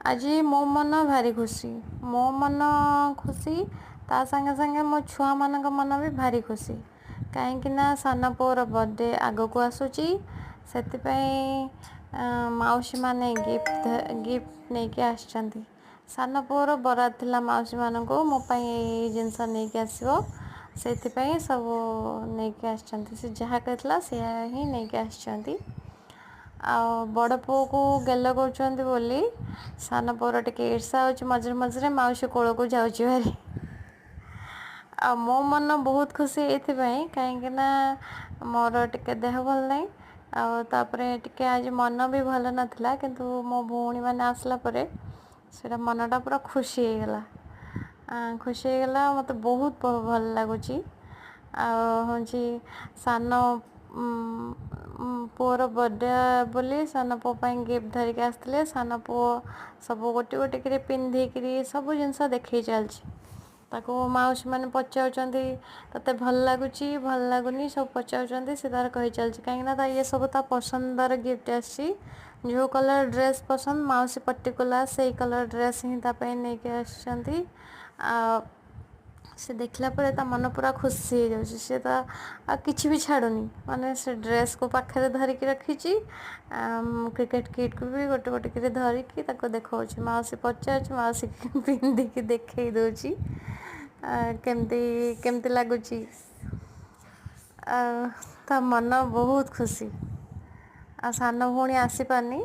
ଆଜି ମୋ ମନ ଭାରି ଖୁସି। ମୋ ମନ ଖୁସି, ତା ସାଙ୍ଗେ ସାଙ୍ଗେ ମୋ ଛୁଆମାନଙ୍କ ମନ ବି ଭାରି ଖୁସି, କାହିଁକି ନା ସାନ ପୁଅର ବର୍ଥଡ଼େ ଆଗକୁ ଆସୁଛି। ସେଥିପାଇଁ ମାଉସୀମାନେ ଗିଫ୍ଟ ଗିଫ୍ଟ ନେଇକି ଆସିଛନ୍ତି। ସାନ ପୁଅର ବରାଦ ଥିଲା ମାଉସୀମାନଙ୍କୁ, ମୋ ପାଇଁ ଏଇ ଜିନିଷ ନେଇକି ଆସିବ। ସେଥିପାଇଁ ସବୁ ନେଇକି ଆସିଛନ୍ତି। ସେ ଯାହା କହିଥିଲା, ସେଇଆ ହିଁ ନେଇକି ଆସିଛନ୍ତି। ଆଉ ବଡ଼ ପୁଅକୁ ଗେଲ କରୁଛନ୍ତି ବୋଲି ସାନ ପୁଅର ଟିକେ ଈର୍ଷା ହେଉଛି। ମଝିରେ ମଝିରେ ମାଉସୀ କୋଳକୁ ଯାଉଛି ଭାରି। ଆଉ ମୋ ମନ ବହୁତ ଖୁସି ଏଇଥିପାଇଁ, କାହିଁକି ନା ମୋର ଟିକେ ଦେହ ଭଲ ନାହିଁ, ଆଉ ତାପରେ ଟିକେ ଆଜି ମନ ବି ଭଲ ନଥିଲା। କିନ୍ତୁ ମୋ ଭଉଣୀମାନେ ଆସିଲା ପରେ ସେଇଟା ମନଟା ପୁରା ଖୁସି ହେଇଗଲା, ଖୁସି ହେଇଗଲା। ମୋତେ ବହୁତ ଭଲ ଲାଗୁଛି। ଆଉ ହେଉଛି ସାନ ପୁଅର ବର୍ଥଡ଼େ ବୋଲି ସାନ ପୁଅ ପାଇଁ ଗିଫ୍ଟ ଧରିକି ଆସିଥିଲେ। ସାନ ପୁଅ ସବୁ ଗୋଟି ଗୋଟି କରି ପିନ୍ଧିକିରି ସବୁ ଜିନିଷ ଦେଖେଇ ଚାଲିଛି ତାକୁ। ମାଉସୀମାନେ ପଚାରୁଛନ୍ତି, ତୋତେ ଭଲ ଲାଗୁଛି, ଭଲ ଲାଗୁନି, ସବୁ ପଚାରୁଛନ୍ତି। ସେ ତାର କହି ଚାଲିଛି, କାହିଁକିନା ତା ଇଏ ସବୁ ତା ପସନ୍ଦର ଗିଫ୍ଟ ଆସିଛି। ଯେଉଁ କଲର୍ ଡ୍ରେସ୍ ପସନ୍ଦ, ମାଉସୀ ପର୍ଟିକୁଲାର ସେଇ କଲର୍ ଡ୍ରେସ୍ ହିଁ ତା ପାଇଁ ନେଇକି ଆସିଛନ୍ତି। ଆଉ ସେ ଦେଖିଲା ପରେ ତା ମନ ପୁରା ଖୁସି ହେଇଯାଉଛି। ସେ ତ ଆଉ କିଛି ବି ଛାଡ଼ୁନି, ମାନେ ସେ ଡ୍ରେସ୍କୁ ପାଖରେ ଧରିକି ରଖିଛି, କ୍ରିକେଟ କିଟ୍କୁ ବି ଗୋଟେ ଗୋଟେ କରି ଧରିକି ତାକୁ ଦେଖାଉଛି। ମାଉସୀ ପଚାରୁଛି, ମାଉସୀ ପିନ୍ଧିକି ଦେଖେଇ ଦେଉଛି କେମିତି କେମିତି ଲାଗୁଛି। ଆଉ ତା ମନ ବହୁତ ଖୁସି। ଆଉ ସାନ ଭଉଣୀ ଆସିପାରିନି।